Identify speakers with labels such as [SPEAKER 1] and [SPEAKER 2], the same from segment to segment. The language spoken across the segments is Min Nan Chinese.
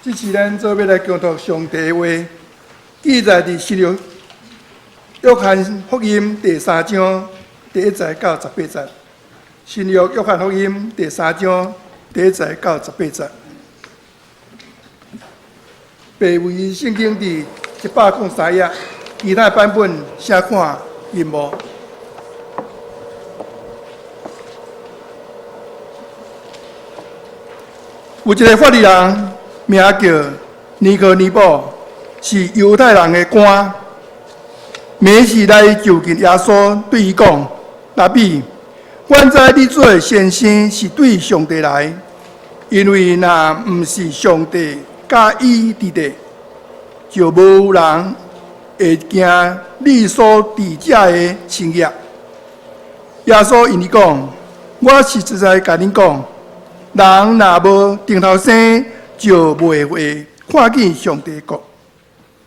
[SPEAKER 1] 這是咱做伙來共讀上帝的話，記載佇新約約翰福音第三章第一節到十八節。新約約翰福音第三章第一節到十八節。白文聖經佇103頁，其他版本請看螢幕。有一个法利人，名叫尼哥底母，是猶太人的官。暝時來就近耶穌，對伊講：拉比，阮知你做先生是對上帝來，因為若毋是上帝佮伊佇咧，就無人會行你所佇遮的神蹟。耶穌應伊講：我實實在在共恁講，人若無重頭生，就袂會看見上帝國。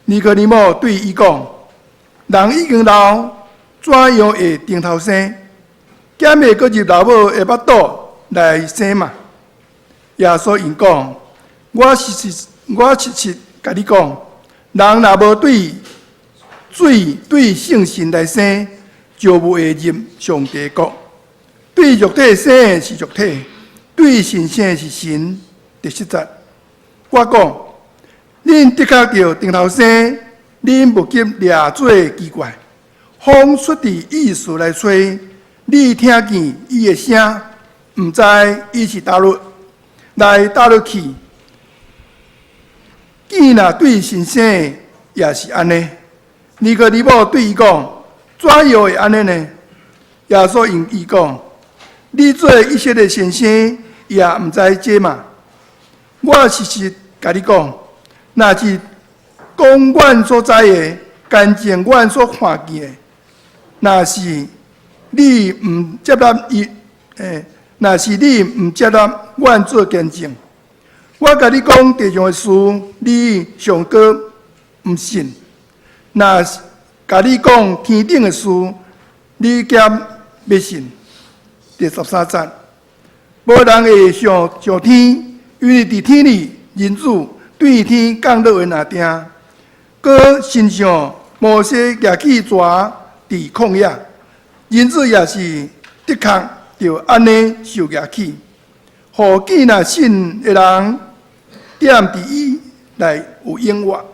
[SPEAKER 1] 尼哥底母對伊講：人已經老，怎樣會重頭生？敢會閣入老母的腹肚來生嗎？耶穌應講：我實實共你講，人若無對水對聖神來生，就袂會入上帝國。對肉體生的是肉體，對神生的是神。第七節，我講，恁的確著重頭生，恁毋及掠做奇怪。風出佇意思來吹，你聽見伊的聲，毋知伊是佗落來佗落去。囝若對神生的，也是按呢。尼哥底母對伊講：怎樣會按呢呢？耶穌應伊講：你做以色列先生，也毋知這嗎？我實實共你講，若是講阮所知的，見證阮所看見的，若是你毋接納伊，若是你毋接納阮做見證，我共你講地上的事，你尚閣毋信；若是共你講天頂的事，你敢欲信？第十三節，無人會上上天，因為佇天裡，人子對天降落的若定，閣親像摩西舉起蛇佇曠野，人子也是的確著按呢受舉起，予見若信的人踮佇伊內有永活。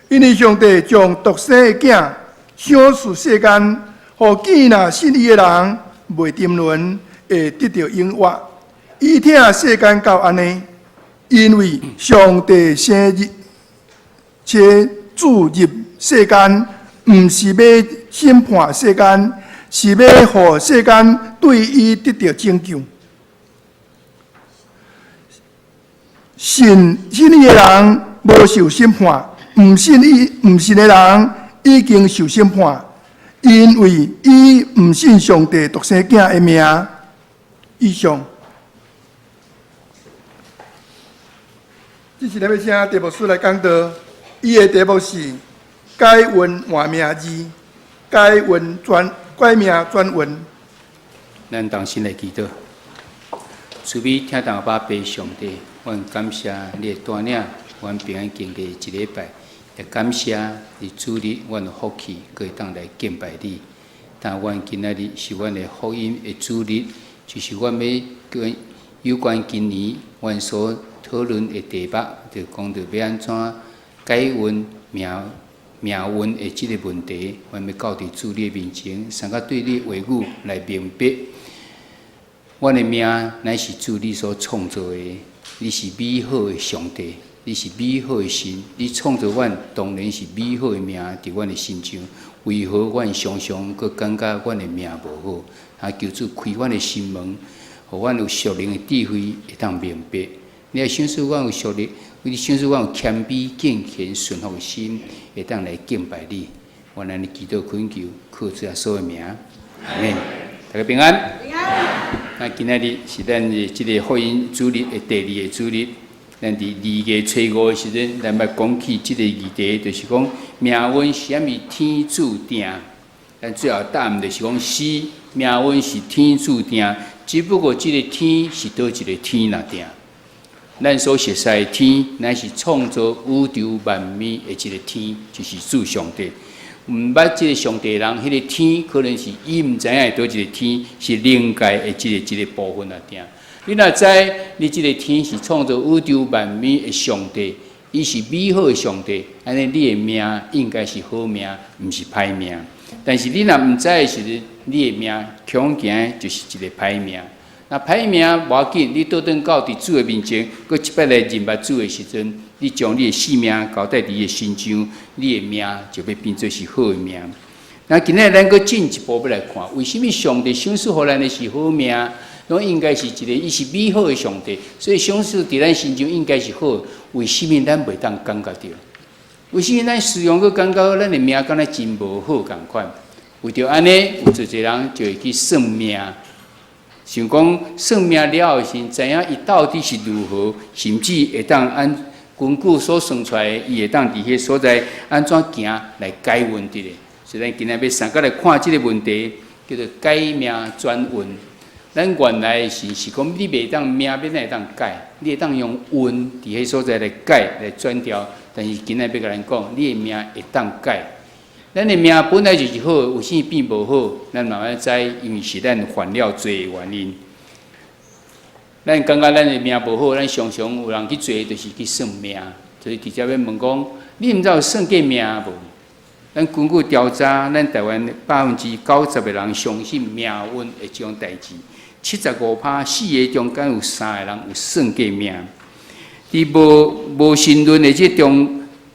[SPEAKER 1] 因為上帝將獨生的囝賞賜世間，予見若信伊的人袂沉淪，會得著永活。伊疼世間到按呢，因為上帝生日且子入世間，毋是欲審判世間，是欲予世間對伊得著拯救。信信伊的人無受審判，毋信伊毋信的人已經受審判，因為伊毋信上帝獨生囝的名。以上。這是咱欲請鄭牧師來講道，伊的題目是改運換命二，改運轉改命轉運。
[SPEAKER 2] 咱同心來祈禱，慈悲疼痛阿爸父上帝，阮感謝你的帶領，阮平安經過一禮拜，也感謝佇主日，阮有福氣，閣會當來敬拜你。但阮今仔日是阮的福音的主日，就是阮欲跟有關今年阮所討論的題目，就講著欲按怎改運命命運的這个問題，阮欲到佇主你的面前，先較對你的話語來明白。阮的命乃是主你所創造的，你是美好的上帝，你是美好的神，你創造阮當然是美好的命佇阮的身上。為何阮常常閣感覺阮的命無好？啊，求主開阮的心門，予阮有屬靈的智慧，會當明白。你愛賞賜阮有屬靈，你賞賜阮有謙卑、敬虔、順服的心，會當來敬拜你。阮按呢祈禱懇求，靠主耶穌的名，阿們。大家平安。
[SPEAKER 3] 平安。
[SPEAKER 2] 那今仔日是咱的這个福音主日的第二个主日。咱佇二月初五的時陣，咱欲講起這个議題，就是講命運是啥物天注定。咱最後答案就是講是命運是天注定，只不過這个天是佗一个天若定。咱所熟悉的天，乃是創造宇宙萬物的一个天，就是主上帝。毋捌這个上帝的人，彼个天可能是伊毋知影佗一个天，是靈界的這个這个部分啊。定，你若知你這个天是創造宇宙萬物的上帝，伊是美好的上帝，按呢你的命應該是好命，毋是歹命。但是你若毋知的時陣，你的命恐驚就是一个歹命。若歹命無要緊，你倒轉到佇主的面前，閣一擺來認捌主的時陣，你將你的性命交代佇伊的身上，你的命就欲變做是好的命。那今仔日咱閣進一步欲來看，為啥物上帝賞賜予咱的是好命？攏應該是一个，伊是美好的上帝，所以賞賜佇咱身上應該是好。為啥物咱袂當感覺著？為啥物咱時常閣感覺咱的命敢若真無好仝款？為著按呢，有濟濟人就會去算命。想講算命了後時，知影伊到底是如何，甚至會當按根據所算出來，伊會當佇彼个所在按怎行來改運佇咧。所以咱今仔欲相共來看這个問題，叫做改命轉運。咱原來是是講你袂當命欲按怎會當改，你會當用運佇彼个所在來改來轉調。但是今仔欲共咱講，你的命會當改。咱的命本來就是好，為啥物變無好？咱慢慢知，因為是咱犯了罪的原因。咱感覺咱的命無好，咱常常有人去做，就是去算命，就是直接欲問講，你毋知有算過命無？咱根據調查，咱台灣90%的人相信命運的這種代誌，75趴，四个中間有三个人有算過命。佇無無神論的這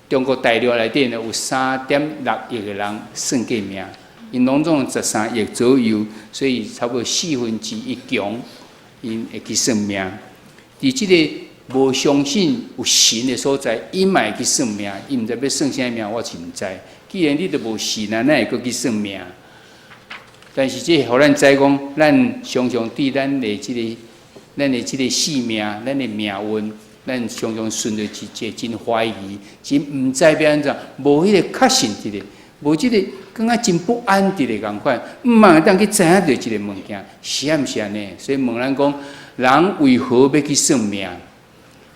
[SPEAKER 2] 中國大陸內底呢，有3.6億个人算過命，𪜶攏總13億左右，所以差不多1/4強，𪜶會去算命。佇這个無相信有神的所在，𪜶嘛會去算命，𪜶毋知欲算啥命，我是毋知。既然你都無神啊，哪會閣去算命？但是這予咱知講，咱常常對咱的這个性命、咱的命運，咱常常存著一個真懷疑、真毋知欲按怎，無彼个確信佇咧，無這个感覺真不安佇咧仝款，毋嘛會當去知影著一个物件，是毋是按呢？所以問咱講，人為何欲去算命？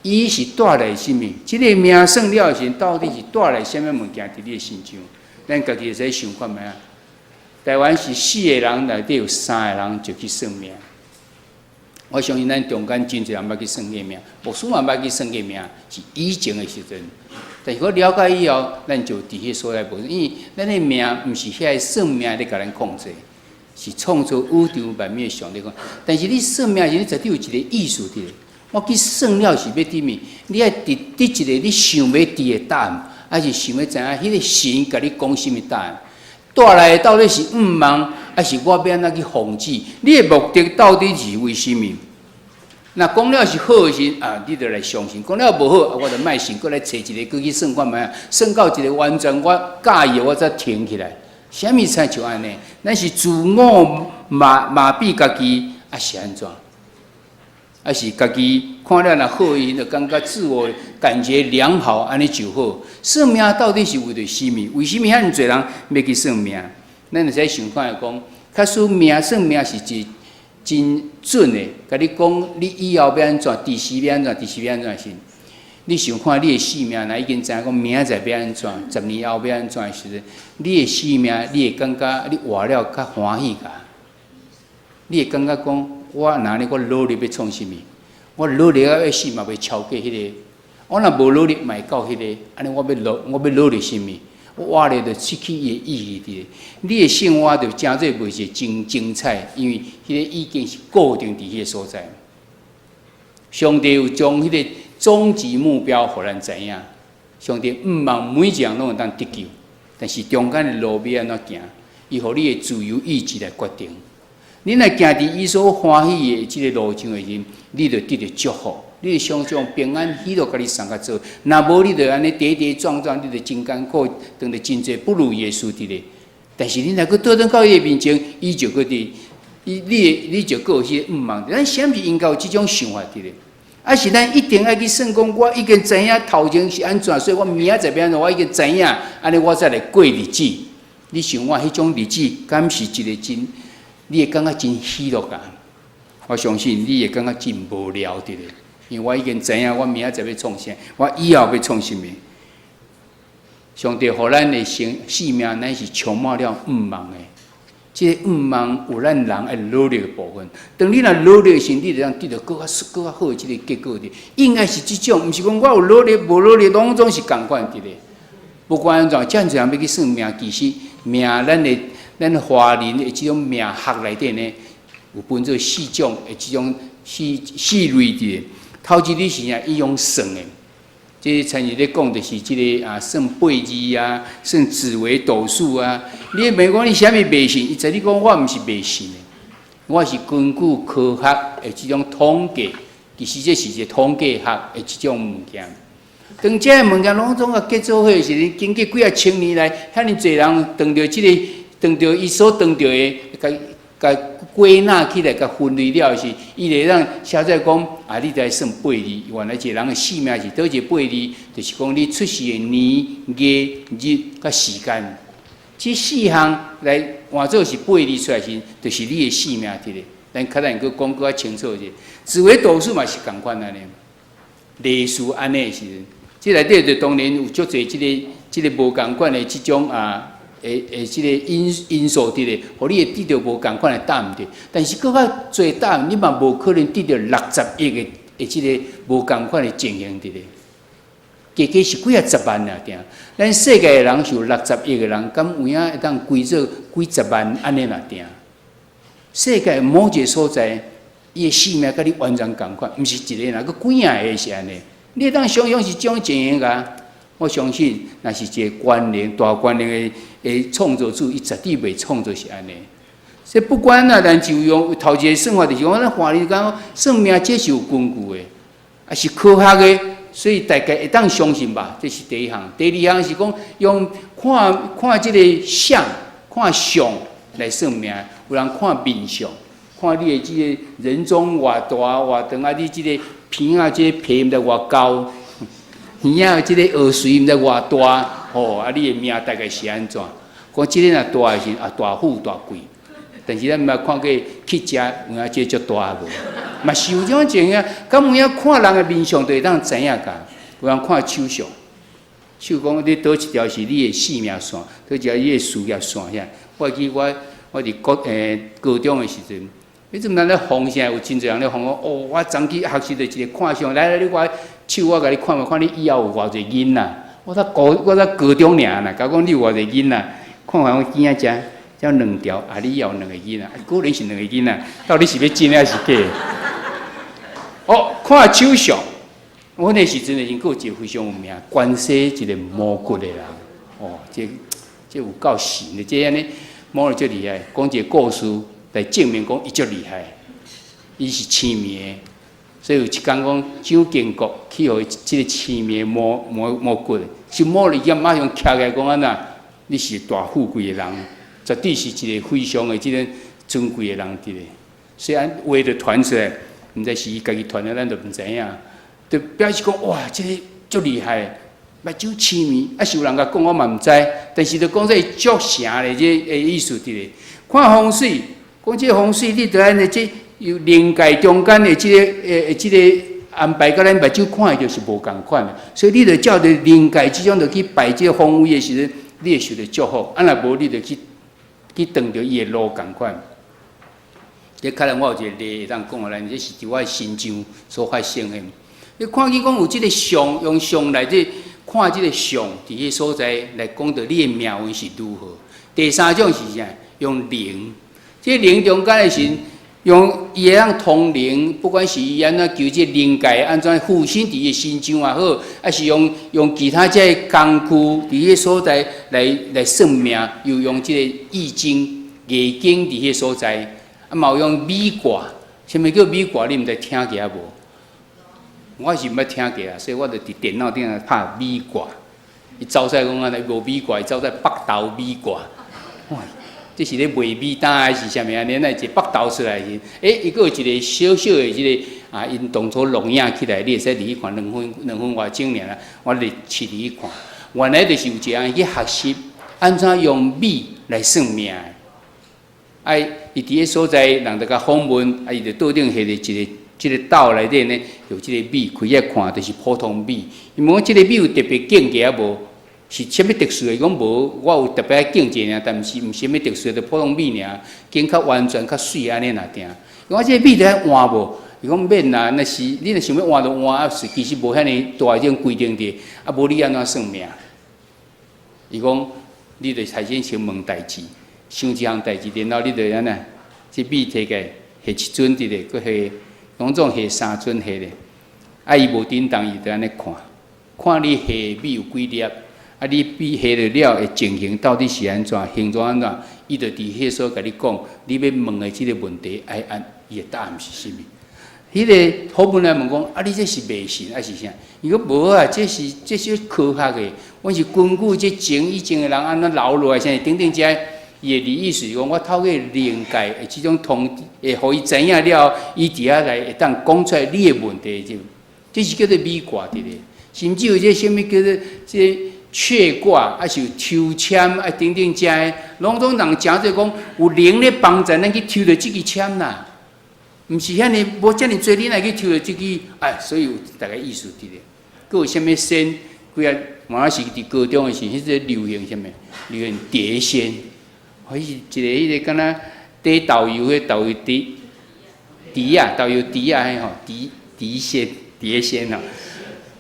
[SPEAKER 2] 伊是帶來啥物？這个命算了時，到底是帶來啥物物件佇你的身上？咱家己會使想看覓仔？台灣是四个人內底有三个人就去算命。我相信咱中間真濟人捌去算過命，牧師嘛捌去算過命，是以前的時陣。但是我了解以後，咱就佇彼个所在無，因為咱的命毋是遐个算命咧共咱控制，是創造宇宙萬物的上帝講。但是你算命時，你絕對有一个意思佇咧。我去算了是欲得物？你愛得得一个你想欲得的答案，還是想欲知影彼个神共你講啥物答案？帶來的到底是向望，還是我欲按怎去防止？你的目的到底是為啥物？若講了是好的時啊，你就來相信；講了無好，啊，我就莫信，閣來揣一个，閣去算看覓仔，算到一个完全我佮意的，我才停起來。啥物才像按呢？咱是自我麻痹家己，抑是按怎？抑是家己看了若好，伊就感覺自我感覺良好，按呢就好。算命到底是為著啥物？為啥物遐爾濟人欲去算命？咱會使想看來講，假使命算命是一真準的，共你講你以後欲按怎，佇時欲按怎，佇時欲按怎時，你想看你的性命，若已經知影講明仔載欲按怎，10年後欲按怎的時陣，你的性命，你會感覺你活了較歡喜共？你會感覺講，我若按呢，我努力欲創啥物？我努力到欲死嘛袂超過彼个。我若無努力嘛會到彼个，按呢我欲努力啥物？我活咧就失去伊的意義佇咧。你的生活就誠做袂是真精彩，因為彼个已經是固定佇彼个所在。上帝有將彼个終極目標予咱知影。上帝毋望每一人攏會當得救，但是中間的路欲按怎行，伊予你的自由意志來決定。你若行佇伊所歡喜的這个路上的時，你就得著祝福，你就常常平安喜樂，共你相佮做。若無你就按呢跌跌撞撞，你就真艱苦，當著真濟不如意的事佇咧。但是你若閣倒轉到伊的面前，伊就閣佇伊，你的你就閣有彼个向望。咱啥物應該有這種想法佇咧？抑是咱一定愛去算講，我已經知影頭前是按怎，所以我明仔載欲按怎，我已經知影，按呢我才來過日子。你想我彼種日子，敢是一個真？你會感覺真喜樂啊？我相信你會感覺真無聊佇咧，因為我已經知影我明仔載欲創啥，我以後欲創啥物。上帝予咱的生性命，乃是充滿了向望的。這个向望有咱人愛努力的部分。當你若努力的時，你就通得著閣較閣較好的這个結果的。應該是這種，毋是講我有努力無努力，攏總是仝款佇咧。不管按怎，遮濟人欲去算命，其實命咱的咱華人的這種命學內底呢，有分做四種的這種四四類佇。頭一個是啥？伊用算的，這個親像咧講，就是這个啊，算八字啊，算紫微斗數啊。你問講你啥物迷信？伊知你講我毋是迷信的，我是根據科學的這種統計，其實這是一個統計學的這種物件。當這个物件攏總啊結做伙的時陣，經過幾仔千年來，遐爾濟人當著這个，當著伊所當著的，共共歸納起來，共分類了時，伊會當寫在講啊，你來算八字，原來一個人的性命是佗一個八字，就是講你出世的年月日佮時間，這四項來換做是八字出來時，就是你的性命佇咧。咱較咱閣講閣較清楚者，紫微斗數嘛是仝款按呢，類似按呢的時陣，這內底就當然有足濟這个這个無仝款的這種啊。會會這个因因素佇咧，予你會得著無仝款的答案對。但是閣較濟答案，你嘛無可能得著六十億个的這个無仝款的情形佇咧。加加是幾仔十萬爾定。咱世界的人是有六十億个人，敢有影會當歸做幾十萬按呢爾定？世界某一个所在，伊的性命佮你完全仝款，毋是一个人，閣幾仔个是按呢？你會當想像是這種情形㗎？我相信，若是一个權能大權能的的創造主，伊絕對袂創造是按呢。所以不管啊，咱就用頭一个算法，就是講咱華人講算命，這是有根據的，啊是科學的，所以大家會當相信吧。這是第一項。第二項是講用看看這个相，看相來算命。有人看面相，看你的這个人中偌大偌長啊，你這个鼻仔這个皮毋知偌厚。耳仔這个耳垂毋知偌大，吼啊！你的命大概是按怎？講這个若大的時啊，大富大貴。但是咱毋捌看過去食，有影這足大無？嘛是有這種情形。敢有影看人的面相就會當知影㗎？有人看手相，手講你佗一條是你的性命線，佗一條你的事業線遐。我記我我佇國高中的時陣，彼陣咱咧風聲有真濟人咧風講，哦，我昨去學習著一個看相，來來，你我手我共你看覓，看你以後有偌濟囡仔。我才高中爾啦，共我講你有偌濟囡仔，看完我耳仔遮，遮兩條，啊，你以後兩個囡仔，果然是兩個囡仔，到底是欲真還是假？哦，看手相，我那時陣已經閣有一個非常有名，關西一個摸骨的人，哦，這這有夠神的，這按呢摸得足厲害，講一個故事來證明講伊足厲害，伊是青名的，所以有一工講蔣經國去予這个青名摸摸摸骨，是摸了伊馬上徛起來講按怎？你是大富貴的人，絕對是一個非常的這个尊貴的人佇咧。雖然話就傳出來，毋知是伊家己傳的，咱就毋知影。就表示講哇，這个足厲害，目睭青眉，啊是有人共講，我嘛毋知。但是就講這足成的這个意思佇咧。看風水，講這个風水，你著按呢這有靈界中間的這个這个安排，佮咱目睭看的就是無仝款的。所以你著照著靈界這種，著去擺這個方位的時陣，你會受著祝福。啊，若無你著去去斷著伊的路仝款。這可能我有一個例會當講予咱，這是佇我的身上所發生的。你看見講有這个相，用相來這看這个相，佇彼所在來講著你的命運是如何。第三種是啥？用靈，這靈中間的時，用伊會當通靈，不管是伊按怎求這靈界按怎附身佇伊身上也好，還是用用其他這个工具佇彼个所在來來算命，又用這個易經、易經佇彼个所在，啊，嘛有用米卦，啥物叫米卦？你毋知聽過無？我是毋捌聽過啊，所以我就佇電腦頂拍米卦，伊走出來講按呢無米卦，伊走出來北斗米卦，哇！這是咧賣米單還是啥物按呢？那一個北斗出來時，欸，伊閣有一個小小的這个啊，𪜶當初錄影起來，你會使入去看兩分兩分外鐘爾啦。我咧試入去看，原來就是有一個人去學習按怎用米來算命的。啊，伊佇彼所在，人就共訪問，啊，伊就桌頂下咧一個這个斗內底呢有這个米，開來看就是普通米。伊問講這个米有特別敬過啊無？是啥物特殊的？伊講無，我有特別愛敬者爾，但毋是毋是啥物特殊的，就普通米爾，揀較完全較媠按呢爾定。伊講這个米著愛換無？伊講免啦，若是你若想欲換就換，啊是其實無遐爾大這種規定佇，啊無你按怎算命？伊講你著首先先問代誌，想一項代誌，然後你著按怎？這米提起來下一陣佇咧，閣下，攏總下三陣下咧。啊，伊無振動，伊就按呢看，看你下米有幾粒，啊，你米下落了的情形到底是按怎，形狀按怎？伊就佇彼所共你講，你欲問的這个問題愛按伊的答案是啥物？彼个好本來問講，啊，你這是迷信抑是啥？伊講無啊，這是科學的，阮是根據這前以前的人按怎留落來，啥等等這。伊的意思是講，我透過靈界的這種通，會予伊知影了，伊佇遐來會當講出來你的問題，就這是叫做米卦佇咧。甚至有這啥物叫做這鵲卦，抑是有抽籤啊等等這个，攏總人誠濟講有靈咧幫助咱去抽著這支籤啦。毋是遐爾無遮爾濟，你來去抽著這支，哎，所以有逐个意思佇咧。閣有啥物仙，幾仔，嘛是佇高中的時，彼個流行啥物？流行碟仙。彼是一个彼个敢若綴豆油彼豆油碟碟仔，豆油碟仔彼吼，碟碟仙碟仙吼。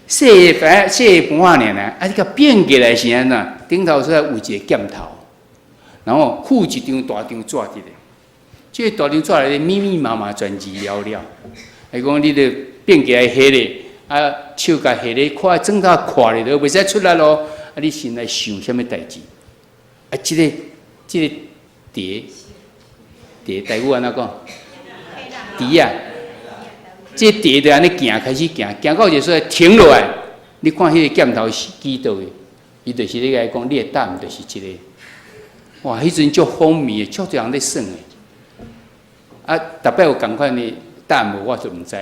[SPEAKER 2] 細個細個盤仔爾爾，啊，你共變過來是按怎？頂頭出來有一个劍頭，然後附一張大張紙佇咧。這个大張紙內底密密麻麻全字了了。伊講你著變過來下咧，啊，手共下咧，看轉到看咧，就袂使出來咯。啊，你先來想啥物代誌？啊，這个碟碟台語按怎講？碟仔，這个碟就按呢行，開始行，行到一个所在停落來。你看彼个劍頭是幾度的？伊就是咧共你講，你的答案就是這个。哇！彼陣足風靡的，足濟人咧算的。啊，逐擺有仝款的答案無，我就毋知。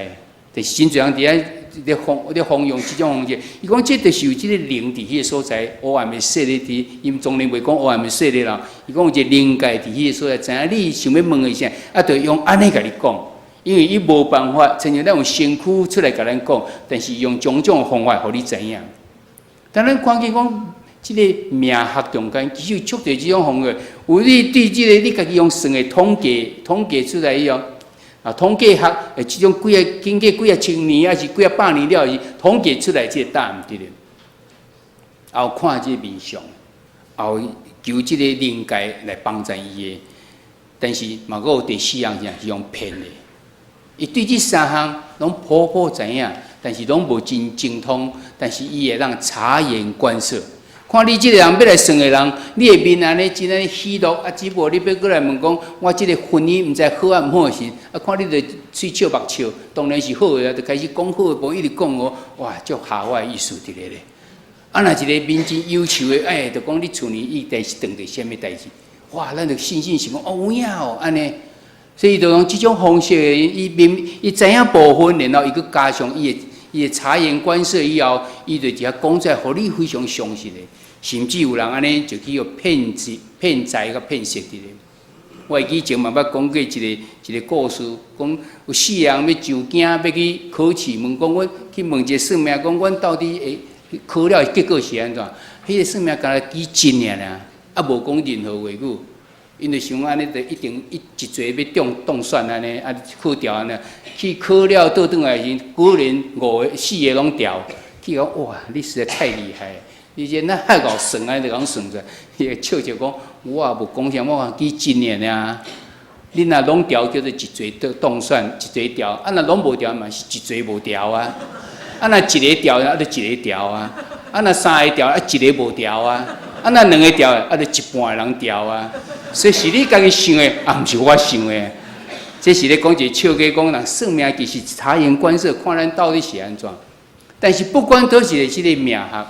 [SPEAKER 2] 但是真濟人佇遐咧弘揚這種方式。伊講這就是有這个靈佇彼个所在，黑暗的勢力佇，𪜶當然袂講黑暗的勢力啦。伊講有一個靈界佇彼個所在，知影你想欲問的啥，啊，就用按呢共你講。因為伊無辦法，親像咱用身軀出來共咱講，但是用種種方法予你知影。當咱看見講，這个命學中間其實有足濟這種方法，有你對這個你家己用算的統計，統計出來以後，啊，統計學的這種幾仔經過幾仔千年，抑是幾仔百年了後，統計出來這個答案佇咧。後看這个面相，後求這个靈界來幫助伊的，但是嘛，閣有第四項啥是用騙的。伊對這三項攏普普知影，但是攏無真精通，但是伊會當察言觀色。看你這个人欲來算的人，你的面按呢真按呢喜樂，啊，只不過你欲過來問講，我這个婚姻毋知好抑毋好的時，啊，看你著喙笑目笑，當然是好的啊，就開始講好的無，一直講哦，哇，足合我的意思佇咧咧。啊，若一个面真憂愁的，哎，就講你厝裡一定是碰著啥物代誌，哇，咱就信心想講，哦，有影哦，按呢。所以就用這種方式，伊面伊知影部分，然後伊閣加上伊的察言觀色以後，伊就佇遐講出來，予你非常相信的。甚至有人按呢就去予騙子、騙財佮騙色佇咧。我會記以前嘛捌講過一个一个故事，講有四个人欲上京欲去考試，問講阮去問一个算命，講阮到底會考了的結果是按怎？彼个算命敢若記真爾爾，啊無講任何話語。𪜶就想按呢，就一定一一濟欲中當選按呢，啊考著按呢，去考了倒轉來時，果然五个四个攏著。去講哇，你實在太厲害！你這哪遐𠢕算按呢就共算出來？伊會笑笑講，我也無講啥，我記真爾爾。你若攏著叫做一濟當當選，一濟著；啊若攏無著嘛是一濟無著啊。啊若一个著，啊就一个著啊。啊若三个著，啊一个無著啊。啊若兩个著，啊就一半的人著啊。所以是你家己想的，啊毋是我想的。這是咧講一個笑話，講人算命其實察言觀色，看咱到底是按怎。但是不管佗一个這个命學，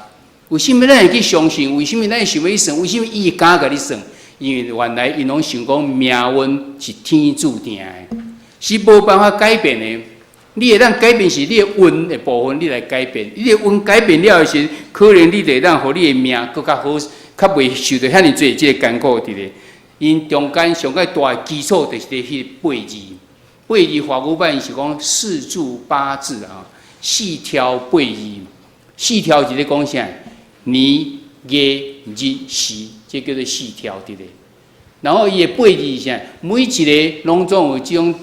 [SPEAKER 2] 為啥物咱會去相信？為啥物咱會想欲去算？為啥物伊會敢共你算？因為原來𪜶攏想講命運是天注定的，是無辦法改變的。你會當改變是你的運的部分，你來改變。你的運改變了的時，可能你就會當予你的命閣較好，較袂受著遐爾濟這个艱苦佇咧。𪜶中間上蓋大的基礎就是佇彼個八字，八字華語版是講四柱八字啊，四柱八字，四柱是咧講啥？年、月、日、時，這叫做四柱佇咧。然後伊的八字是啥？每一个攏總有這種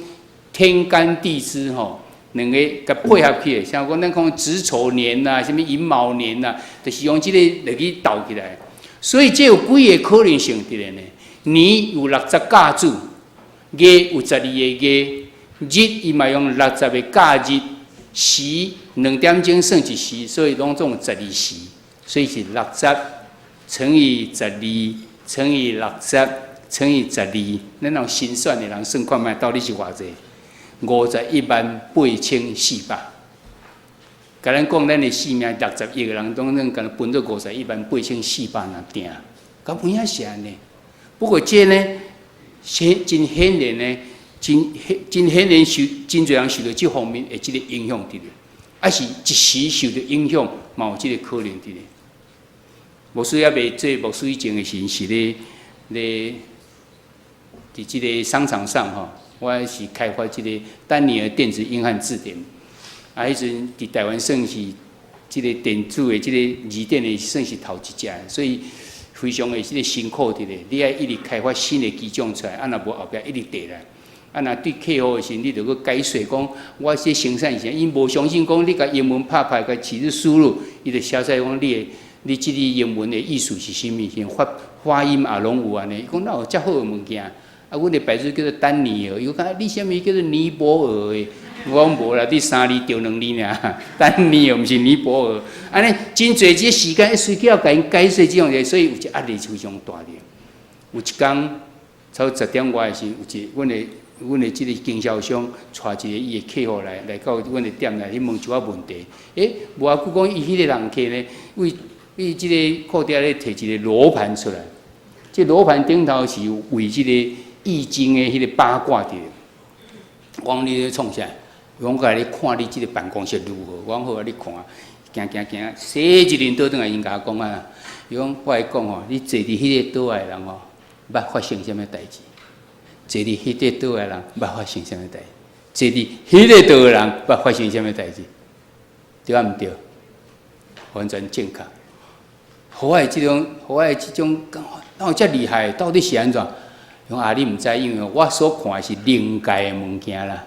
[SPEAKER 2] 天干地支吼，兩个共配合起來。像講咱講子丑年呐，啥物寅卯年呐，就是用這個來去鬥起來。所以這有幾个可能性佇咧呢？年有六十甲子，月有12个月，日伊嘛用六十个甲日，時2點鐘算一時，所以攏總十二時，所以是六十乘以十二乘以六十乘以十二，咱用心算的人算看覓，到底是偌濟？51萬8400。共咱講，咱的性命六十億个人，當中共分做51萬8400若定，敢有影是按呢？不過這呢，顯真顯然呢，真真顯然受真濟人受著這方面的這个影響佇咧，抑是一時受著影響，嘛有這个可能佇咧。牧師猶未做牧師以前的時，是咧咧佇這个商場上吼，我是開發這个丹尼爾電子英漢字典。啊，彼陣佇台灣算是這个電子的這个字典的算是頭一隻，所以非常的這个辛苦佇咧。你愛一直開發新的機種出來，啊，若無後壁一直綴來。啊，若對客戶的時，你著閣解說講，我這生產是啥，𪜶無相信講你共英文拍拍，共字輸入，伊就寫出來講你的你這个英文的意思是啥物，像發發音也攏有按呢。伊講哪有遮好的物件？啊，阮的牌子叫做丹尼爾，伊講你啥物叫做尼泊爾的？我講無啦，你三字著兩字爾，丹尼爾毋是尼泊爾。按呢真濟這時間需要共𪜶解說這種嘢，所以有一壓力是非常大的。有一工差不多10點外的時，有一阮的阮的這个經銷商帶一个伊的客戶來來到阮的店內去問一寡問題。欸，無偌久講伊彼个人客呢，為為這个褲袋咧提一个羅盤出來，這羅盤頂頭是畫這个易經的彼个八卦佇。我講你咧創啥？伊講我共你看你這个辦公室如何？我講好啊，你看，行行行，踅一輪倒轉來，𪜶共我講啊，伊講我來講吼，你坐佇彼个桌仔的人吼，捌發生啥物代誌？坐佇彼个桌仔的人捌發生啥物代誌？坐佇彼个桌的人捌發生啥物代誌？對啊毋對？完全正確。予我的這種，予我的這種感覺，哪有遮厲害？到底是按怎？伊講啊，你毋知，因為我所看的是靈界的物件啦。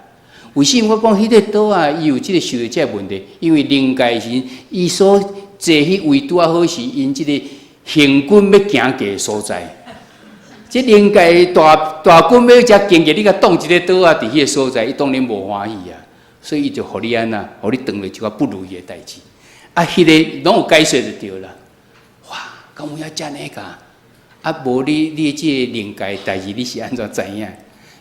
[SPEAKER 2] 為什麼我講彼个桌仔，伊有這个受著這个問題？因為靈界時，伊所坐彼位拄仔好是𪜶這个行軍欲行過的所在。這靈界大大軍欲遮經過，你共擋一个桌仔佇彼个所在，伊當然無歡喜啊。所以伊就予你按怎，予你當做一個不如意的代誌。啊，彼个攏有解說就對啦。哇，敢有影遮爾㗎？啊，無你你這个靈界代誌，你是按怎知影？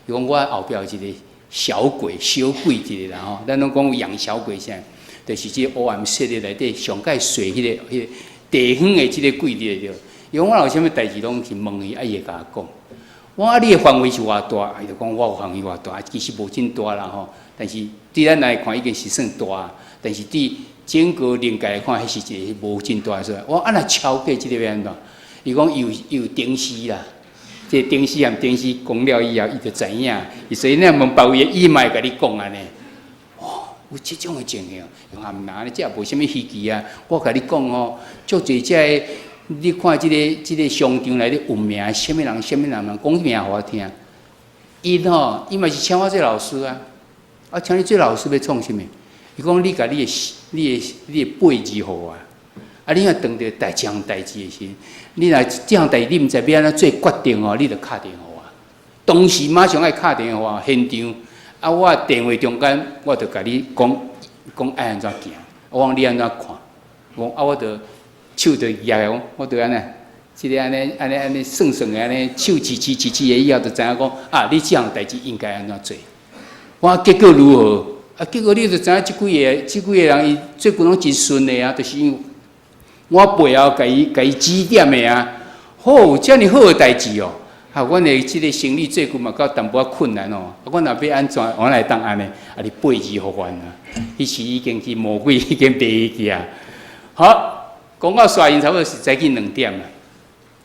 [SPEAKER 2] 伊講我後壁有一个小鬼，小鬼一个啦吼，咱攏講有養小鬼啥，就是這個黑暗勢力內底上蓋衰彼个彼个地方的這個鬼佇咧。伊講我若有啥物代誌，攏去問伊，啊，伊會共我講。我講啊，你的範圍是偌大？伊就講我有範圍偌大，其實無真大啦吼。但是對咱來看已經是算大，但是對整個靈界來看，彼是一个無真大的所在。我講啊，若超過這個欲按怎？伊講伊有伊有燈師啦，這個燈師和燈師講了以後，伊就知影。所以你若問別位的，伊嘛會共你講按呢。哦，有這種的情形，伊講啊，毋若，這也無啥物稀奇啊。我共你講吼，足濟這个，你看這个這个商場內底有名，啥物人啥物人人講名予我聽。伊吼，伊嘛是請我做老師啊。啊，請你做老師欲創啥物？伊講你共你的、你的、你的八字予我。啊，你若當著代這項代誌的時，你若這項代誌你毋知欲按怎做決定哦，你就敲電話。當時馬上愛敲電話現場，啊，我電話中間我就共你講講愛按怎行，我講你按怎看，我講啊，我就手就舉來，我就按呢，這个按呢按呢按呢算算的按呢手指指指指的以後，就知影講啊，你這項代誌應該按怎做。我講結果如何？啊，結果你就知影這幾个這幾個人伊最近攏真順的啊，就是因為我背後共伊共伊指點的啊。好，遮爾好的代誌哦！啊，阮的這个生意最近嘛較淡薄仔困難哦。啊，阮若欲按怎，我哪會當按呢？啊，你八字予阮啊，彼時已經是魔鬼已經袂記啊。好，講到煞𪜶差不多是早起2點啦，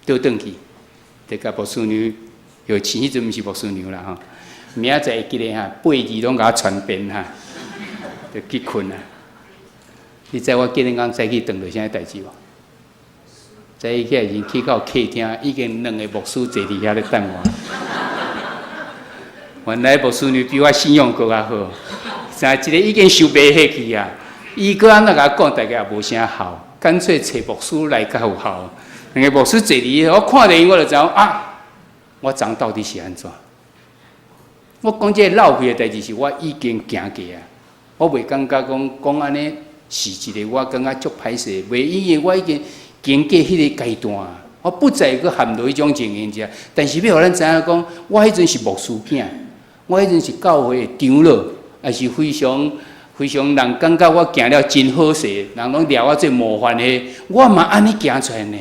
[SPEAKER 2] 倒轉去，就共牧師娘，又前彼陣毋是牧師娘啦吼。明仔載會記得哈，八字攏共我傳遍哈，就去睏啊。你知我今日講早起轉著啥代誌無？早起起來時去到客廳，已經兩个牧師坐佇遐咧等我。原來牧師娘比我信仰閣較好，像一个已經受迷惑去啊，伊閣按怎共我講，大概也無啥效，乾脆揣牧師來較有效。兩个牧師坐佇，我看著𪜶我就知影啊，我昨昏到底是按怎？我講這个落去的代誌是我已經行過啊，我袂感覺講講按呢是一個我感覺足歹勢，袂因為我已經經過彼个階段，我不再閣陷入彼種情形遮。但是欲予咱知影講，我彼陣是牧師囝，我彼陣是教會的長老，也是非常非常人感覺我行了真好勢，人攏掠我做模範的，我嘛按呢行出來呢。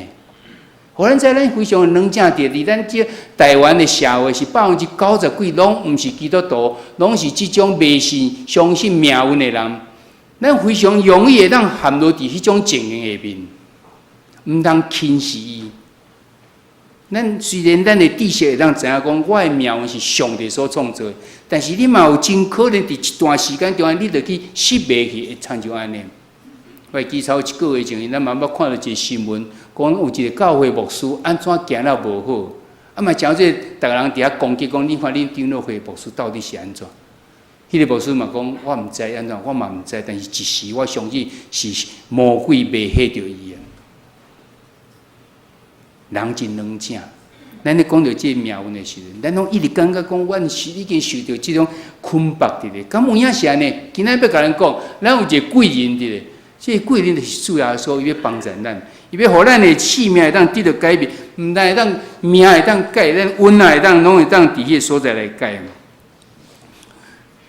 [SPEAKER 2] 予咱知咱非常軟正佇佇咱這台灣的社會是90%幾攏毋是基督徒，攏是這種迷信、相信命運的人。咱非常容易會當陷入佇彼種情形下面，毋通輕視伊。咱雖然咱的知識會當知影講，我的命運是上帝所創造的，但是你嘛有真可能佇一段時間中間，你就去失迷去，會親像按呢。我會記頭一個月前，咱嘛捌看著一个新聞，講有一个教會牧師按怎行了無好，啊嘛誠濟逐个人佇遐攻擊講，你看恁長老會牧師到底是按怎？彼个牧師嘛講，我毋知按怎，我嘛毋知，但是一時我相信是魔鬼迷惑著伊啊。人真軟正，咱咧講著這个命運的時陣，咱攏一直感覺講，阮是已經受著這種捆綁佇咧。敢有影是按呢？今仔欲共咱講，咱有一个貴人佇咧。這个貴人就是主耶穌，伊欲幫助咱，伊欲予咱的生命會當得著改變，毋但會當命會當改，咱運仔會當攏會當佇彼个所在來改。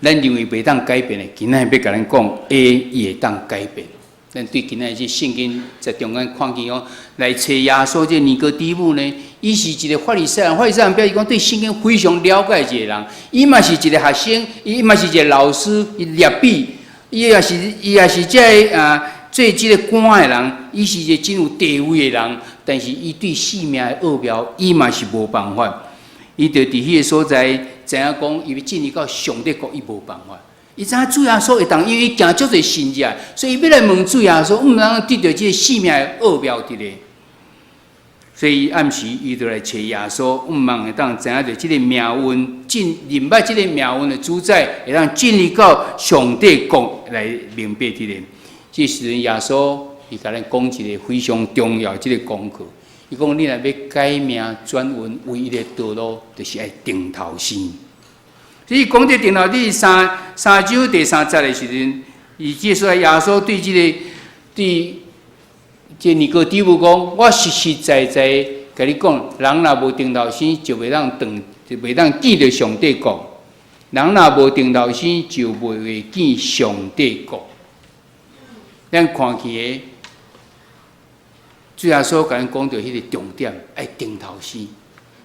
[SPEAKER 2] 咱認為袂當改變的，今仔欲共咱講，伊會當改變。咱對今仔這聖經在中間看見講，來揣耶穌這尼哥底母呢，伊是一个法利賽人，法利賽人表示講對聖經非常了解一个人，伊嘛是一个學生，伊嘛是一个老師，伊拉比，伊也是這个啊做這个官的人，伊是一个真有地位的人，但是伊對生命的奧妙，伊嘛是無辦法，伊就佇彼个所在知影講，伊欲進入到上帝國，伊無辦法。伊知影主耶穌會當，因為伊行足濟神跡，所以伊欲來問主耶穌，毋通得著這个生命的奧妙佇咧。所以暗時伊就來揣耶穌，毋望會當知影著這个命運進，認捌這个命運的主宰，會當進入到上帝國來明白佇咧。這時陣耶穌伊共咱講一个非常重要這个功課。伊講你若欲改命轉運，唯一的道路就是愛重頭生。所以講這重頭，第三三章第三節的時陣，伊這說耶穌對這个對這尼哥底母講：我實實在在共你講，人若無重頭生，就袂當轉，就袂當見著上帝國。人若無重頭生，就袂會見上帝國。咱看起的，主耶穌共咱講著彼个重點，愛重頭生。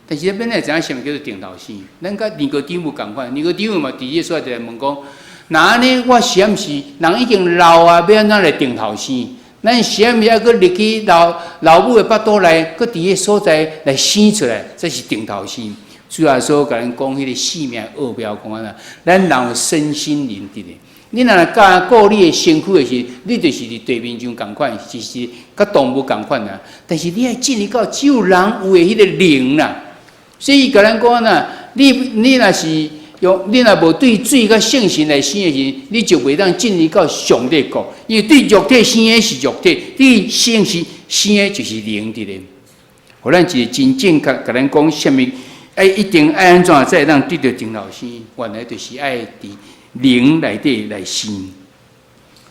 [SPEAKER 2] 但是咱欲來知影啥物叫做重頭生？咱佮尼哥底母仝款，尼哥底母嘛佇這所在來問講：若按呢，我是毋是人已經老啊？欲按怎來重頭生？咱是毋是愛閣入去老老母的腹肚內，閣佇彼所在來生出來？這是重頭生。主耶穌共咱講彼个生命奧妙，講按怎？咱人有身心靈佇咧。你若教顧你的身軀的時，你就是佇地面上仝款，就是佮動物仝款啊。但是你愛進入到只有人有的彼个靈啦。所以伊共咱講啊，你若是用，你若無對水佮聖神來生的時，你就袂當進入到上帝國。因為對肉體生的是肉體，對聖神生的就是靈佇咧。予咱一个真正確，共咱講啥物？愛一定愛按怎才會當得著重頭生？原來就是愛佇靈內底來生。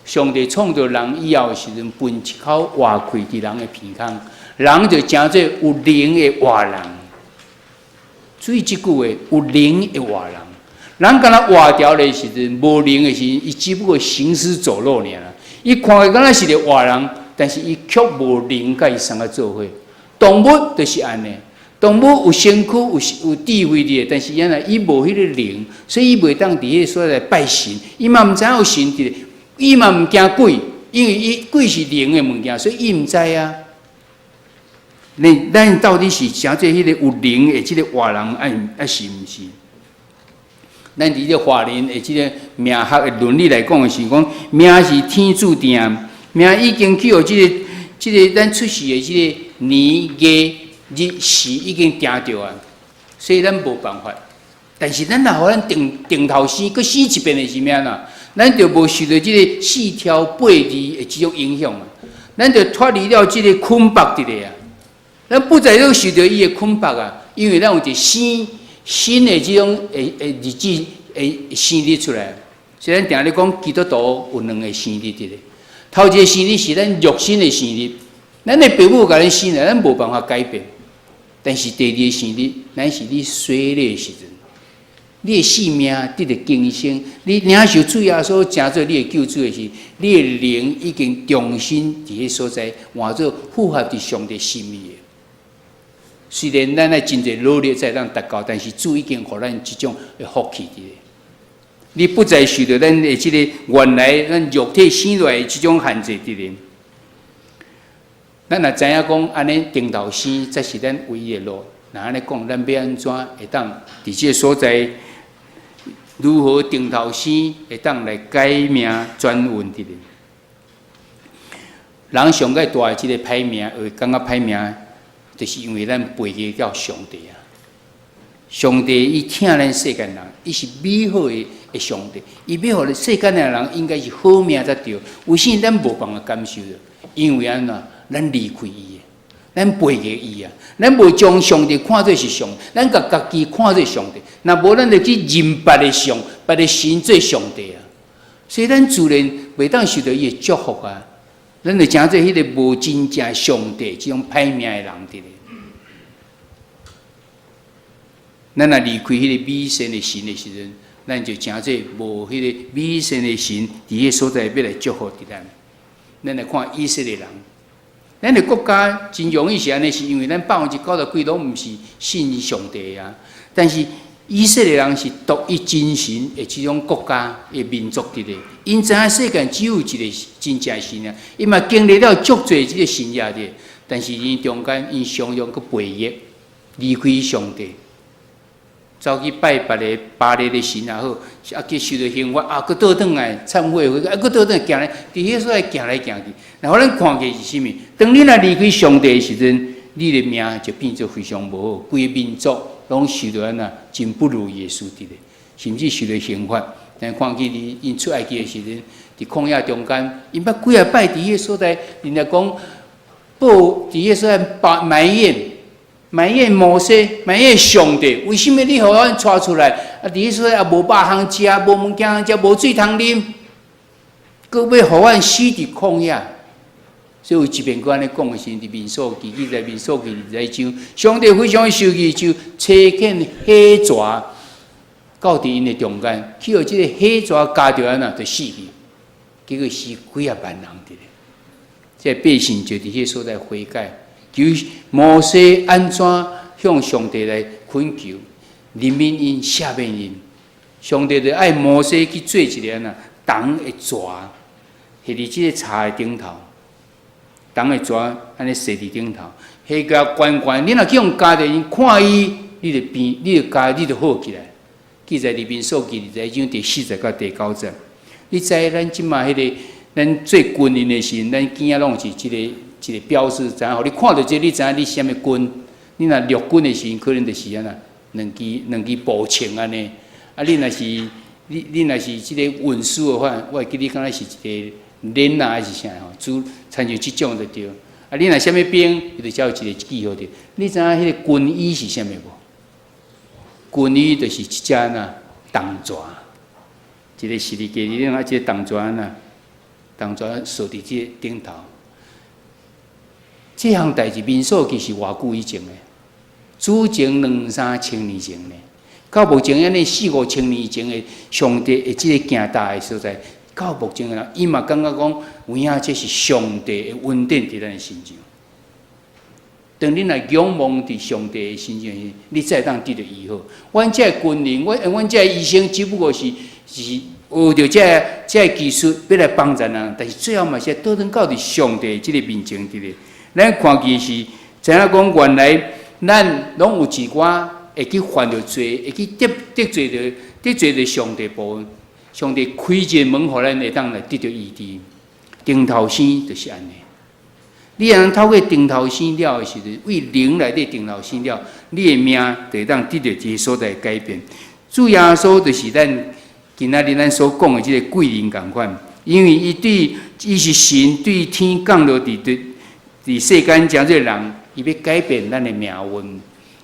[SPEAKER 2] 上帝創造人以後的時陣，噴一口活氣佇人的鼻孔，人就成做有靈的活人。注意這句話，有靈的活人。人敢若活著的時陣，無靈的時陣，伊只不過行屍走肉爾。伊看起敢若是個活人，但是伊卻無靈，佮伊相佮做伙。動物就是按呢，動物有身軀，有智慧佇，但是原來伊無彼個靈，所以伊袂當佇彼個所在拜神。伊嘛毋知影有神佇，伊嘛毋驚鬼，因為伊鬼是靈的物件，所以伊毋知啊。咱到底是成做彼個有靈的這个活人，抑是毋是？咱佇這華人的這个命學的倫理來講的是講，命是天注定，命已經去予這個咱出世的這個年月日時已經定著啊，所以咱無辦法。但是咱若予咱重重頭生，閣死一遍的是咩啦？咱就無受著這个四柱八字的這種影響啊，咱就脫離了這個捆縛佇咧啊。咱不再閣受著伊的捆縛啊，因為咱有一個新新的這種的日子的生日出來。所以咱定咧講基督徒有兩个生日佇咧，頭一个生日是咱肉身的生日，咱的父母共咱生來，咱無辦法改變。但是第二个生日，咱是你洗禮的時陣，你的生命得著更新，你領受主耶穌成做你的救主的時，你的靈已經重新佇彼所在換做符合佇上帝心意的。雖然咱愛真濟努力才會當達到，但是主已經予咱這種的福氣佇咧。你不再受著咱的這个原來咱肉體生落來的這種限制佇咧。咱若知影講按呢重頭生才是咱唯一的路，若按呢講，咱欲按怎會當佇這个所在如何重頭生會當來改命轉運佇咧？人上蓋大的這个歹命，會感覺歹命，就是因為咱背離了上帝啊！上帝伊疼咱世間人，伊是美好的上帝，伊欲予世間的人應該是好命才對。為啥咱無辦法感受著？因為按怎？咱離開伊，咱背離伊啊！咱無將上帝看做是上，咱共家己看做上帝。若無咱就去認別个上，別个神做上帝啊！所以咱自然袂當受著伊的祝福啊！咱就成做彼个無真正上帝這種歹命的人佇咧。咱若離開彼个美善的神的時陣，咱就成做無彼个美善的神佇彼个所在欲來祝福佇咱。咱來看以色列人，咱的國家真容易是按呢，是因為咱90%幾攏毋是信上帝啊。但是以色列人是獨一真神的這種國家的民族佇咧，𪜶知影世間只有一个真正神啊。伊嘛經歷了足濟這个神跡的，但是𪜶中間𪜶常常閣背逆，離開上帝，走去拜別个巴力的神也好，啊去受著刑罰，啊閣倒轉來懺悔回，啊閣倒轉來行來，佇彼所在行來行去。然後咱看見是啥物？當你若離開上帝的時陣，你的命就變做非常無好，規个民族攏受著按怎真不如意的事佇咧，甚至受著刑罰。咱看見佇𪜶出埃及的時陣，佇曠野中間，𪜶捌幾仔擺佇彼个所在，人家講報佇彼个所在埋怨。埋怨摩西，埋怨上帝，為啥物你予阮帶出來？啊，佇彼所在也無肉通食，無物件通食，無水通啉，閣欲予阮死佇曠野。所以有一遍閣按呢講的時陣，佇民數記記載民數記21章，上帝非常生氣，就差遣火蛇到佇𪜶的中間，去予這个火蛇咬著按怎，就死去，結果死幾仔萬人佇咧。這个百姓就佇彼个所在悔改。求摩西按怎向上帝來懇求，憐憫𪜶、赦免𪜶。上帝就愛摩西去做一个按怎銅的蛇，繫佇這个柴的頂頭，銅的蛇按呢踅佇頂頭，彼個懸懸，你若去予咬著𪜶看伊，你就變，你就咬，你就好起來。記載佇民數記21章第4節到第9節。你知咱這馬彼个，咱做軍人的時陣，咱肩仔攏是這个。一个標誌，知影予你看著這個，你知影你啥物軍？你若陸軍的時陣，可能就是按怎兩支兩支步槍按呢。啊，你若是這個運輸的話，我會記你敢若是一個鏈仔還是啥吼？諸親像這種就對。啊，你若啥物兵，伊就才有一個記號佇。你知影彼个軍醫是啥物無？軍醫就是一隻按怎銅蛇，一个十字架頂啊，一个銅蛇按怎銅蛇踅佇這个頂頭。這項代誌民數記是偌久以前的？主前兩三千年前呢。到目前按呢四五千年前的上帝的這个行大的所在，到目前的人，伊嘛感覺講有影這是上帝的恩典佇咱的身上。當你若仰望佇上帝的身上時，你才會當得著醫好。阮這个軍人，阮這个醫生，只不過是學著這个技術，欲來幫助人，但是最後嘛是倒轉到佇上帝這个面前佇咧。咱看見是，知影講原來咱攏有一寡會去犯著罪，會去得罪著上帝部分。上帝開一个門，予咱會當來得著醫治。重頭生就是按呢。你若透過重頭生了的時陣，為靈內底重頭生了，你的命就會當得著這个所在改變。主耶穌就是咱今仔日咱所講的這个貴人仝款，因為伊對伊是神對天降落佇世間成做人，伊欲改變咱的命運，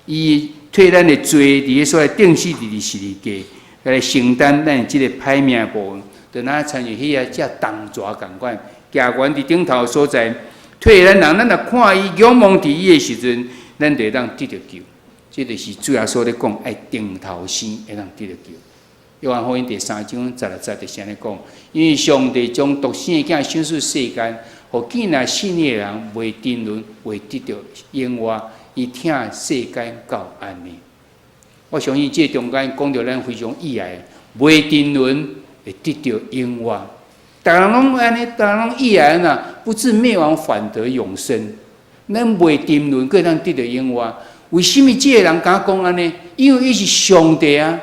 [SPEAKER 2] 伊替咱的罪佇个所在釘死佇十字架，來承擔咱這个歹命部分，就若親像彼个隻銅蛇仝款，行懸佇頂頭所在，替咱人，咱若看伊仰望佇伊的時陣，咱就會當得著救。這就是主耶穌咧講，愛重頭生會當得著救。約翰福音第三章十六節就是按呢講，因為上帝將獨生的囝賞賜世間，予見若信伊的人袂沉淪，會得著永活。伊疼世間到按呢。我相信這中間講著咱非常意愛，袂沉淪會得著永活。逐人攏按呢，逐人攏意愛呐，不至滅亡，反得永生。咱袂沉淪，閣會當得著永活。為啥物這个人敢講按呢？因為伊是上帝啊，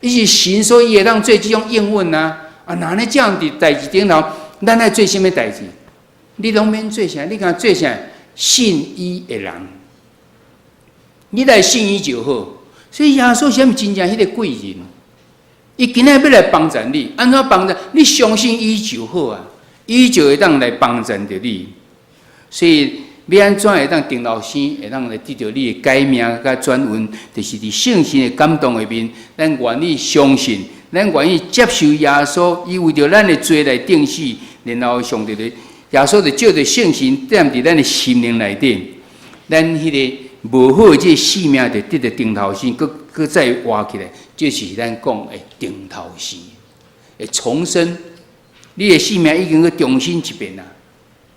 [SPEAKER 2] 伊是神，所以伊會當做這種應允啊。啊，若按呢這樣佇代誌頂頭，咱愛做啥物代誌？你攏免做啥，你敢做啥？信伊的人，你來信伊就好。所以耶穌是毋真正彼个貴人？伊今仔欲來幫贊你，按怎幫贊？你相信伊就好啊，伊就會當來幫贊著你。所以欲按怎會當重頭生，會當來得著你的改命佮轉運，就是佇聖神的感動下面，咱願意相信，咱願意接受耶穌，伊為著咱的罪來釘死，然後上帝的耶穌就藉著聖神踮佇咱的心靈內底，咱彼个無好的這个性命就得著重頭生，閣閣再活起來，這是咱講的重頭生，會重生。你的性命已經閣重新一遍啦，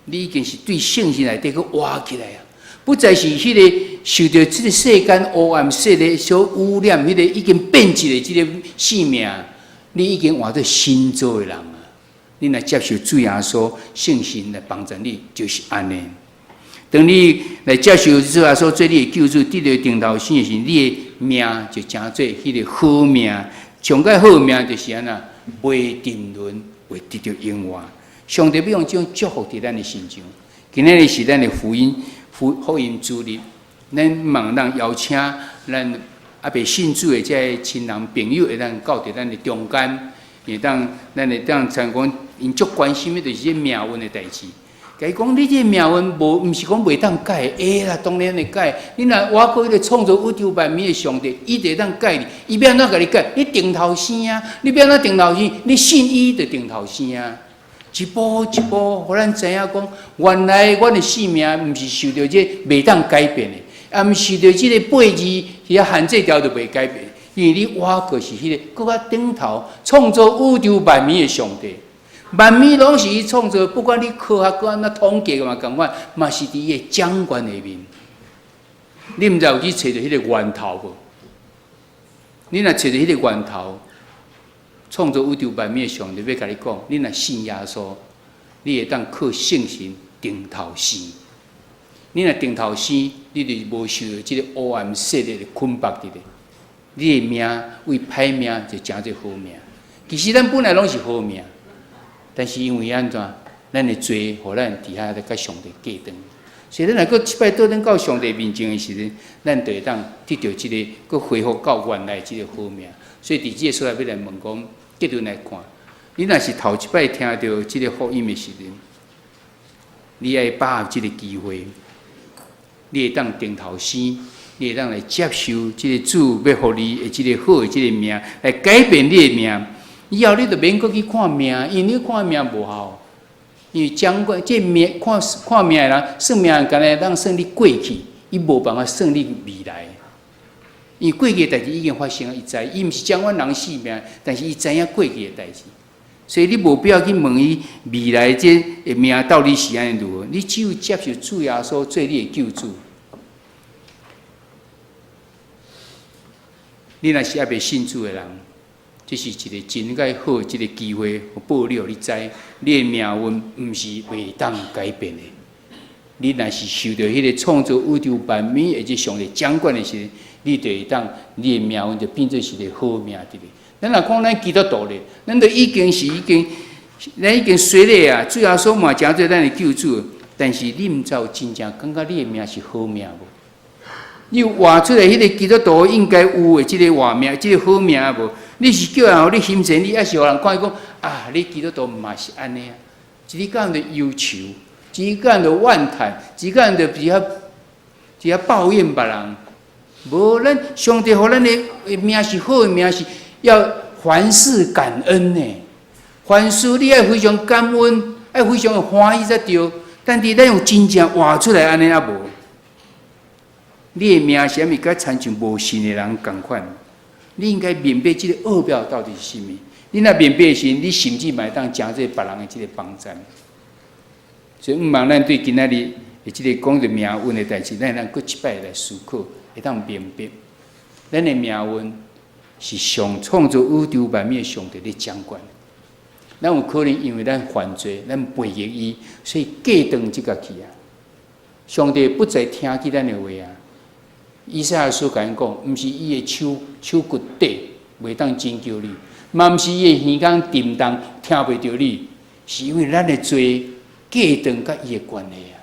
[SPEAKER 2] 你已經是對聖神內底閣活起來啊！不再是彼个受著這个世間黑暗勢力所污染，彼个已經變質的這个性命，你已經換做新造的人啊！你若接受主耶穌聖神來幫助你，就是按呢。當你來接受主耶穌做你的救主，得著重頭生的時，你的命就成做彼个好命。上蓋好命就是按怎，袂沉淪，會得著永活。上帝欲用這種祝福佇咱的身上。今仔日是咱的福音主日，咱望當邀請咱猶未信主的這个親人朋友，會當到佇咱的中間，會當咱會當參講，𪜶足關心的就是這命運的代誌。共伊講，你這个命運無，毋是講袂當改，會啦，當然會改。你若倚靠彼个創造宇宙萬物的上帝，伊就會當改你。伊欲按怎共你改？你重頭生啊！你欲按怎重頭生？你信伊就重頭生啊！一步一步，予咱知影講，原來阮的性命毋是受著這袂當改變的，也毋是受著這个八字遐限制條就袂改變。因為你倚靠是彼个閣較頂頭創造宇宙萬物的上帝。萬物攏是伊創造，不管你科學閣按怎統計嘛仝款，嘛是佇伊的掌權下面。你毋知有去揣著彼个源頭無？你若揣著彼个源頭，創造宇宙萬物的上帝欲共你講，你若信耶穌，你會當靠聖神重頭生。你若重頭生，你就無受著這个黑暗勢力的捆綁佇咧。你的命為歹命就成做好命。其實咱本來攏是好命。但是因為按怎，咱的罪，予咱佇遐咧佮上帝隔斷。所以咱若閣這擺倒轉到上帝面前的時陣，咱就會當得著這个閣恢復到原來這个好命。所以佇這个所在欲來問講，結論來看，你若是頭一擺聽著這个福音的時陣，你愛把握這个機會，你會當重頭生，你會當來接受這个主欲予你的這个好的這个命，來改變你的命。以後你就免閣去看命，因為你看命無效。因為掌管這命看看命的人算命，敢若當算你過去，伊無辦法算你未來。因為過去的代誌已經發生，伊知，伊毋是掌管人性命，但是伊知影過去的代誌，所以你無必要去問伊未來這个命到底是按怎如何，你只有接受主耶穌做你的救主。你若是猶未信主的人，這是一個真蓋好的一個機會，予報你予你知，你的命運毋是袂當改變的。你若是受著彼个創造宇宙萬物的這上帝掌管的時，你就會當你的命運就變做是一個好命佇咧。咱若講咱基督徒咧，咱就已經是已經，咱已經洗禮啊，主耶穌嘛成做咱的救主。但是你毋知有真正感覺你的命是好命無？你有活出來彼個基督徒應該有的這個活命，這個好命無？你是叫人予你欣羨你，抑是予人看伊講啊？你基督徒嘛是按呢啊？一日到晚憂愁，一日到晚怨嘆，一日到晚佇遐抱怨別人。無，咱上帝予咱的命是好的命，是要凡事感恩呢。凡事你愛非常感恩，愛非常的歡喜才對。但是咱有真正活出來按呢抑無？你的命是啥物？佮親像無信的人仝款。你應該明白這個奧妙到底是啥物。你若明白時，你甚至嘛會當成做別人的這個幫贊。所以，毋茫咱對今仔日的這個講著命運的代誌，咱會當閣一擺來思考，會當明白，咱的命運是上創造宇宙萬物的上帝咧掌管。咱有可能因為咱犯罪，咱背逆伊，所以隔斷這個去啊。上帝不再聽見咱的話啊。以賽亞書共咱講，毋是伊的手手骨短，袂當拯救你；嘛毋是伊的耳孔沉重，聽袂著你，是因為咱的罪隔斷佮伊的關係啊。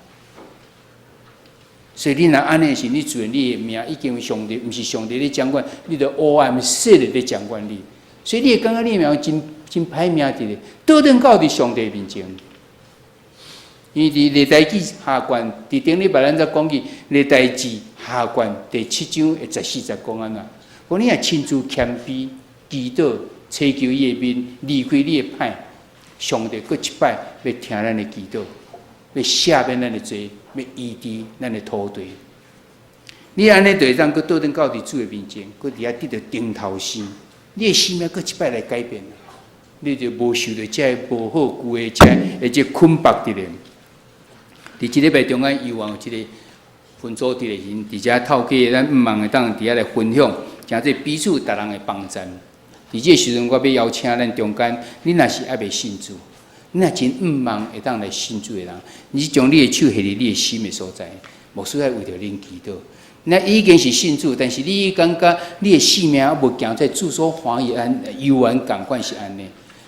[SPEAKER 2] 所以你若按呢時，你自然你的命已經上帝，毋是上帝咧掌管，你著黑暗勢力咧掌管你。所以你會感覺你的命真真歹命佇咧，倒轉到佇上帝面前。因為佇歷代志下卷，佇頂禮拜咱才講起歷代志下卷第七章的十四節講按怎？講你若親自謙卑祈禱，尋求伊的面，離開你的歹，上帝閣一擺欲聽咱的祈禱，欲赦免咱的罪，欲醫治咱的土地。你按呢就會當閣倒轉到佇主的面前，閣佇遐得著重頭生，你的生命閣一擺來改變，你就無受著這个無好舊的這个這捆綁佇咧。佇這禮拜中間，猶有這個分組佇咧時，佇遮透過咱毋茫會當佇遐來分享，成做彼此逐人的幫贊。佇這個時陣，我欲邀請咱中間，你若是猶未信主，你若真毋茫會當來信主的人，你將你的手彼佇你的心的所在，牧師愛為著恁祈禱。你已經是信主，但是你感覺你的生命猶無行在主所歡喜按猶原仝款是按呢？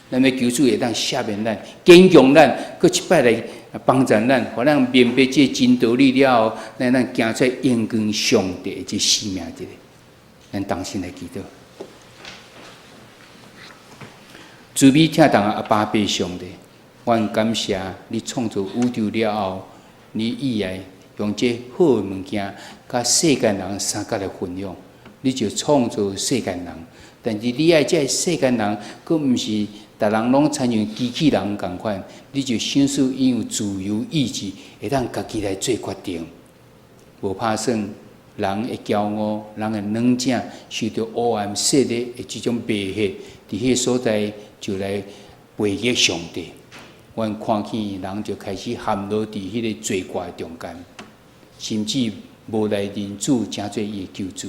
[SPEAKER 2] 咱欲求主會當赦免咱，堅強咱，閣一擺來幫助咱，予咱明白這真道理了後，咱當行出榮光上帝的這生命佇咧。咱同心來祈禱。慈悲疼痛的阿爸父上帝，阮感謝你創造宇宙了後，你意愛用這好的物件，佮世間人相佮來分享，你就創造世間人。但是你愛這世間人，閣毋是逐人攏親像機器人仝款，你就賞賜𪜶有自由意志，會當家己來做決定。無拍算人的驕傲，人的軟正，受著黑暗勢力的這種迷惑，佇彼个所在就來背逆上帝。阮看見人就開始陷落佇彼个罪過中間，甚至無來認主，成做伊的救主。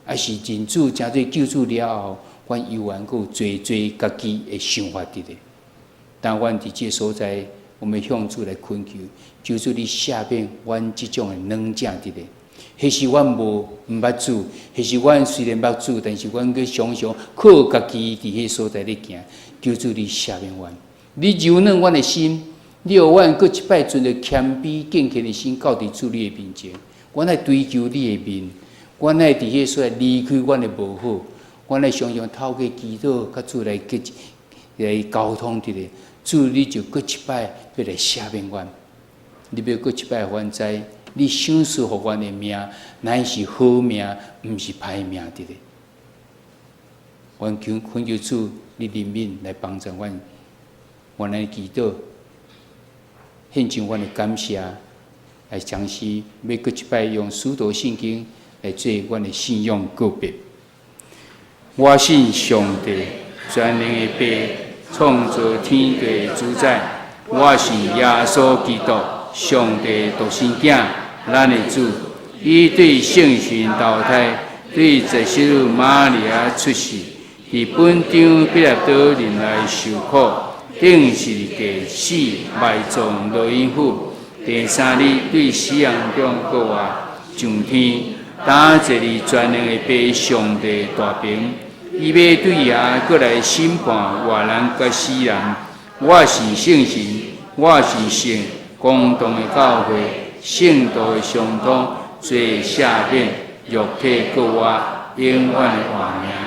[SPEAKER 2] 抑是認主成做救主了後，阮猶原閣有濟濟家己的想法佇咧。但阮佇這个所在，我們向主來懇求，求主你赦免阮這種的軟正佇咧。彼時阮無毋捌主，彼時阮雖然捌主，但是阮閣常常靠家己佇彼个所在咧行。求主你赦免阮，你柔軟阮的心，你予阮閣一擺存著謙卑敬虔的心，到佇主你的面前。阮愛追求你的面，阮愛佇彼个所在離開阮的無好，阮愛常常透過祈禱，佮主來結來溝通佇咧。主你就閣一擺欲來赦免阮，你欲閣一擺予阮知，你賞賜予阮的命，乃是好命，毋是歹命佇咧。阮求懇求主，你憐憫來幫助阮，阮來祈禱，獻上阮的感謝，來嘗試欲閣一擺用使徒信經來做阮的信仰告白。我信上帝，全能的父，創造天地的主宰。我信耶穌基督，上帝獨生囝，咱的主。伊對聖神投胎，對十四女瑪利亞出世，佇本張彼拉多任內受苦，釘十字架死，埋葬落陰府，第三日對死人中復活，上天，擔坐佇全能的父上帝大爿。伊欲對遐閣來審判活人佮死人。我信聖神，我信聖公同的教會，聖徒的相通，罪赦免，肉體復活，永遠的活命。